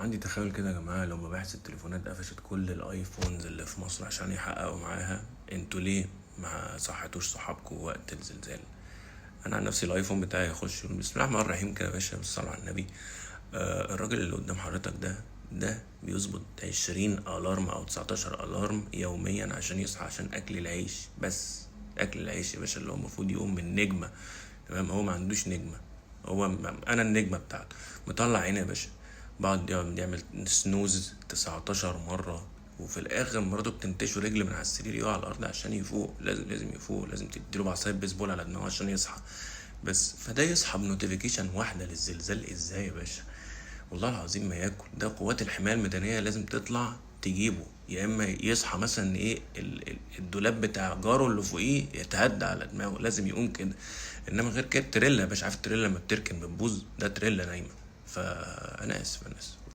عندي تخيل كده يا جماعة، لو مباحث التليفونات قفشت كل ال iPhones اللي في مصر عشان يحققوا معاها، انتوا ليه ما صحتوش صحابكم وقت الزلزال؟ انا عن نفسي ال iPhone بتاعي يخش يقول بسم الله الرحمن الرحيم كده يا باشا، بالصلاة على النبي. الراجل اللي قدام حضرتك ده بيظبط 20 alarm او 19 alarm يوميا عشان يصحى، عشان اكل العيش، بس اكل العيش يا باشا اللي هو المفروض يقوم من نجمة. تمام، هو ما عندوش نجمة، هو انا النجمة بتاعته. مطلع عيني يا باشا، بقعد يعمل snooze 19 مرة، وفي الاخر مراته بتنتشه رجل من على السرير يقع على الارض عشان يفوق. لازم يفوق، لازم تديله بعصاية بيسبول على دماغه عشان يصحى بس. فده يصحى ب notification واحدة للزلزال ازاي يا باشا؟ والله العظيم ما ياكل ده. قوات الحماية المدنية لازم تطلع تجيبه، يا اما يصحى مثلا ايه الدولاب بتاع جاره اللي فوقيه يتهدى على دماغه، لازم يقوم كده. انما غير كده تريلا يا باشا، عارف التريلا لما بتركن بتبوظ؟ ده تريلا نايمة. فانا اسف، انا اسف.